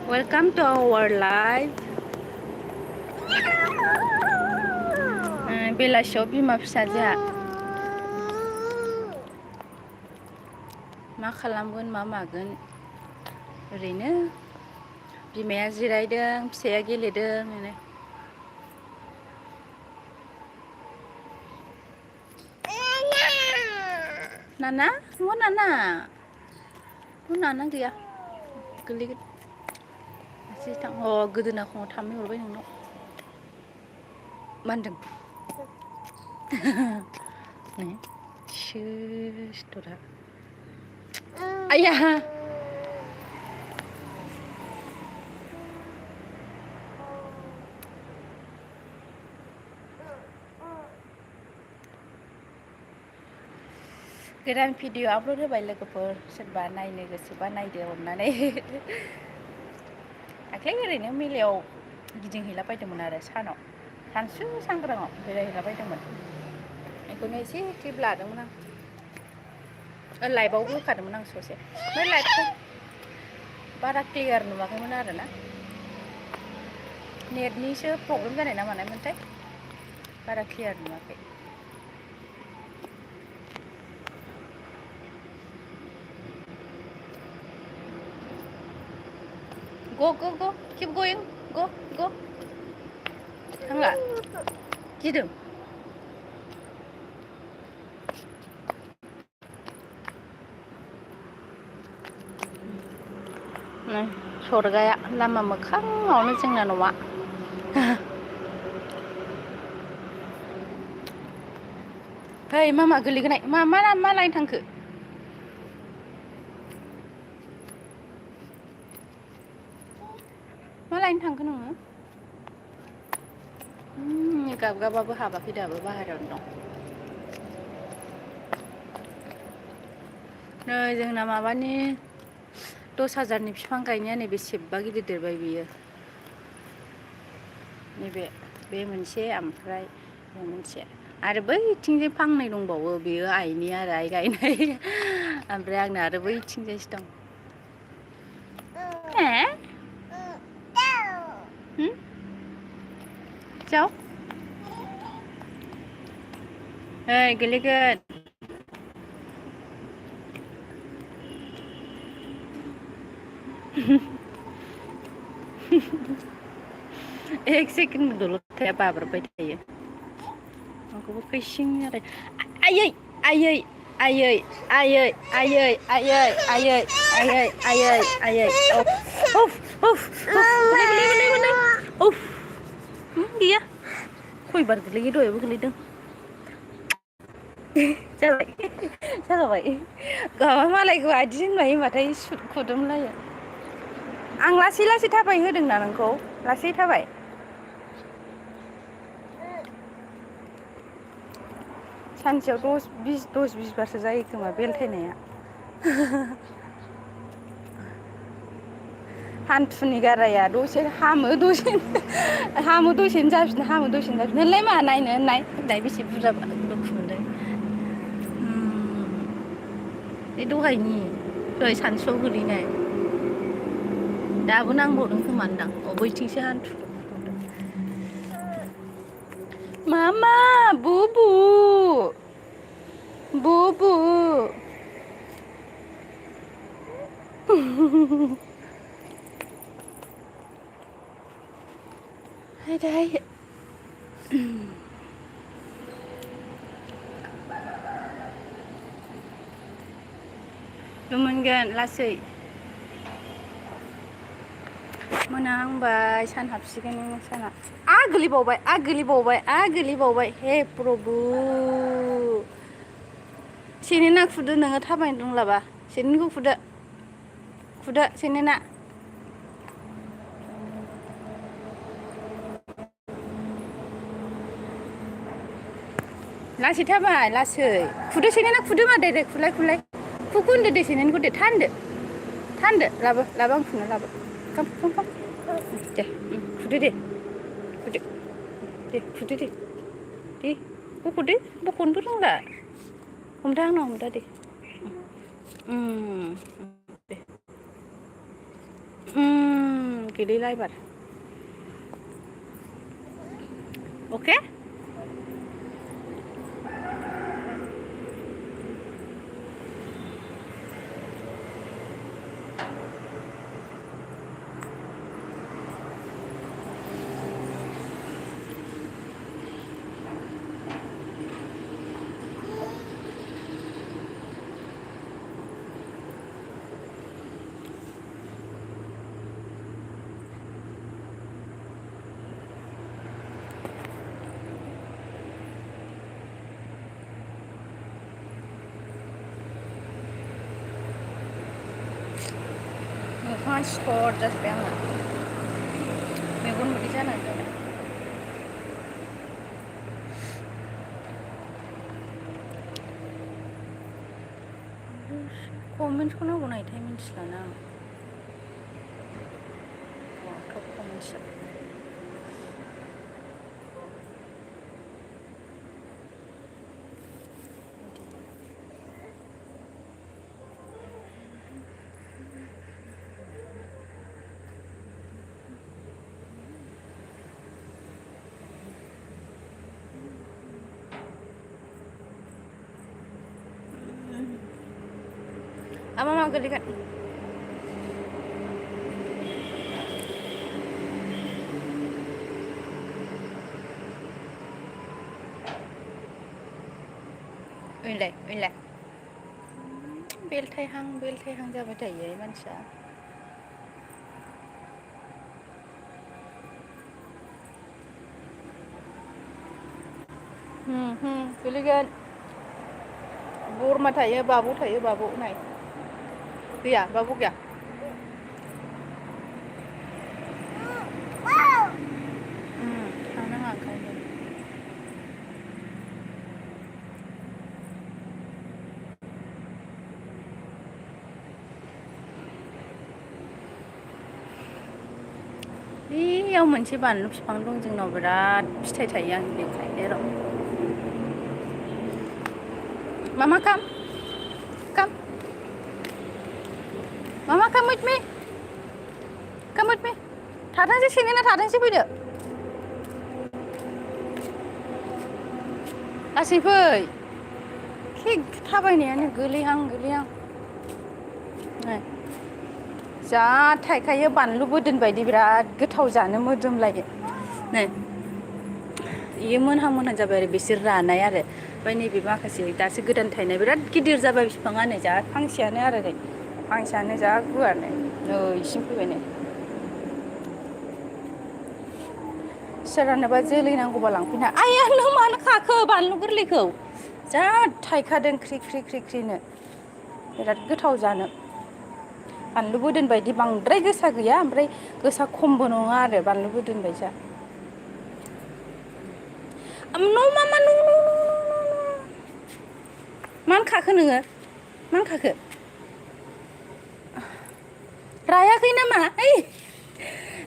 Welcome to our live. बेलासियाव बिमा फिसाजोआ मा खालामगोन मा मागोन ओरैनो बिमाया जिरायदों फिसाया गेलेदों माने नाना न'आव नाना गैया गोलैगोन एसे थां गोदोना खङाव थाम्फै हरबाय नोंनाव मा होनदों सिथरा आया गोदान भिडिअ आपल'ड होबाय लोगोफोर सोरबा नायनो गोसोबा नायदो अननानै दाख्लै ओरैनो मेलायाव गिदिंहैलाबायदोंमोन आरो सानसु सांग्राङाव बेरायहैलाबायदोंमोन बेखौनो एसे क्लिप लादोंमोन आं लाइभआवबो होखादोंमोन आं ससे ओमफ्राय लाइभखौ बारा क्लियार नुवाखैमोन आरोना नेटनिसो प्रब्लेम जानाय ना मानायमोनथाय बारा क्लियार नुवाखै Go, keep going, go. थांला गिदों सरगाया लामा मोखाङावनो जोंना न'आ है मामा गोलैगोनाय मा लाइन थांखो मा लाइन थांखो नोङो गाबगाबाबो हाबाखै दाबो बाहेरायावनो दं नै जोंना माबानि 10,000नि बिफां गायनाया नैबे सेबबा गिदिर देरबाय बियो नैबे बे मोनसे ओमफ्राय बे मोनसे आरो बैथिंजाय फांनै दंबावो बेयो आइनि आरो आइ गायनाय ओमफ्राय आंना आरो बैथिंजायसो दं जाव ओइ गोलैगोन एक सेकेन्ड दलद थाया बाब्राबबाय थायो आंखौबो कैसिं आरो आयै गैया खयबार गोलैयो दहायबो गोलैदों जाबाय गाबा मालायखौ आदि होनबाय होनबाथाय खुदुमलायो आं लासै थाबाय होदोंना नोंखौ लासै थाबाय सानसेयाव 10-20 बारसो जायो खोमा बेलथायनाया हान्थुनि गाराया दसे हामो दसेनो जाफिनो नोंलाय मा नायनो नाय बेसे बुरजा दुखु मोनदों बे दहाय सानसुआव गोलैनाय दाबो नांबावदों खोमा होनदां बैथिंसो हान्थु मामा बुबु हाय मोनगोन लासै मोनाहांबाय सान हाबसिगोन साना गोलैबावबाय हे प्रभु सेनेना खुदो नोङो थाबायनो रोंलाबा सेनेनखौ खुदो सेनेना लासै थाबाय लासै खुदो सेनेना खुदो मा डाइरेक्ट खुलाय खुखु होनदो दे सेनेनखौ दे थान्दो लाबो आं खुनो लाबो खाम दे खुदो दे बख'नोबो रोंला हमदा आंनाव हमदा दे दे गेलेलायबार अके मोखाङा सिथर जाजोब्बाय आंना मेगन मोदै जानानै दं कमेन्टसखौ नांगौ नायथाय मिन्थिलाना आं top comments apa mau gelikan uinलाय बेलथायहां जाबाय थायो मानसिया गोलैगोन बोरमा थायो बाबु नाय गैया बाबु गैया थांनाङा ओंखायनो बेयाव मोनसे बानलु बिफां दं जोंनाव बिराद फिथाइ थायो आं देखायनो र' Mama come Mama come with me थाथोंसै सेनेना थाथोंसै फैदो लासै फै थाबायनायानो गोलैहां जा थाइखायो बानलु बोदोन बायदि बिराद गोथाव जानो मोदोमलायो नै इयो मोनहां जाबाय आरो बिसोर रानाय आरो ओमफ्राय नैबे माखासे दासो गोदान थायनाय बिराद गिदिर जाबाय बिफाङानो जा फांसेयानो आरो नै फांसेयानो जा गुवार नै इसिम फैबाय नै सोरनोबा जोलै नांगौबा लांफैना आया नों मानो खाखो बानलु गोरलैखौ जा थाइखादों ख्रि बिराद गोथाव जानो बानलु बोदोन बायदि बांद्राय गोसा गैया ओमफ्राय गोसा खमबो नङा आरो बानलु बोदोन बायदिया मानो खाखो नोङो मानो खाखो रायाखै नामा ओइ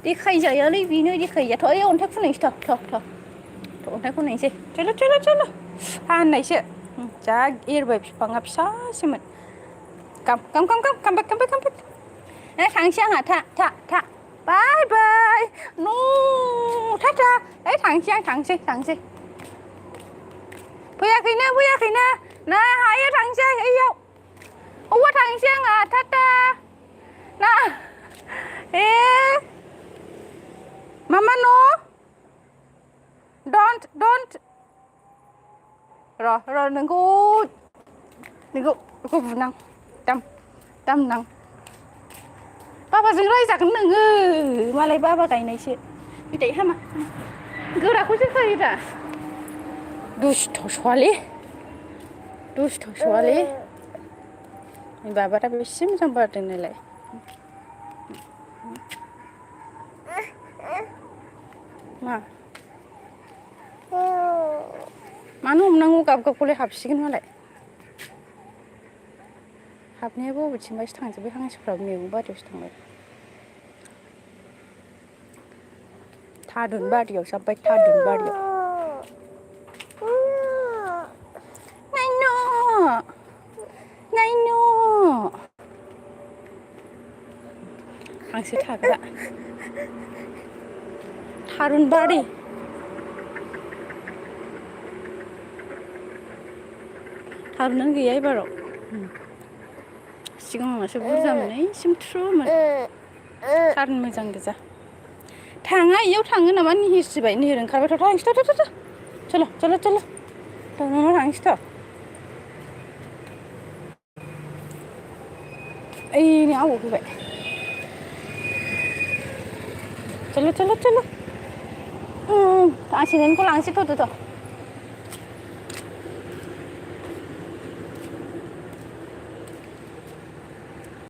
देखायजायालै बेनो देखायजायाथ' ओइ अन्थाइ खननैसो थ' अन्थाइ खननैसै चल' हाननायसो जा एरबाय बिफाङा फिसासोमोन गाम थांसै आंहा था बाय नु टाटा ओइ थांसै फैयाखैनो ना हायो थांसै ओइयाव अबाव थांसै आंहा टाटा ना मामा न' don't र' नोंखौ बुनां दामनां बाबाजों रायजागोन नोङो मालाय बाबा गायनायसो बिदाय हामा गोराखौसो खायो दा दुस्थ' सवालि बाबारा बेसे मोजां बारदों नालाय मानो हमनांगौ गाबखौलाय हाबसिगोन मालाय हाबनायाबो बबेथिंबासो थांजोब्बाय हांसोफ्राबो मैगं बारियावसो थांबाय थादुन बारियावसो हाबबाय थादुन बारियाव नायनो हांसो थाग्रा थारुन बारि थारुनानो गैया एबाराव सिगाङावसो बुरजामोन ओइसिम थ्रुमोन थारुन मोजां गोजा थाङा इयाव थाङो नामा निहिरसिबाय निहिर ओंखारबाय थांसै चल चल चल थांनांगौ थांसैथ' ओइनै आबौ फैबाय चल चल चल आसिनेनखौ लांसै थ'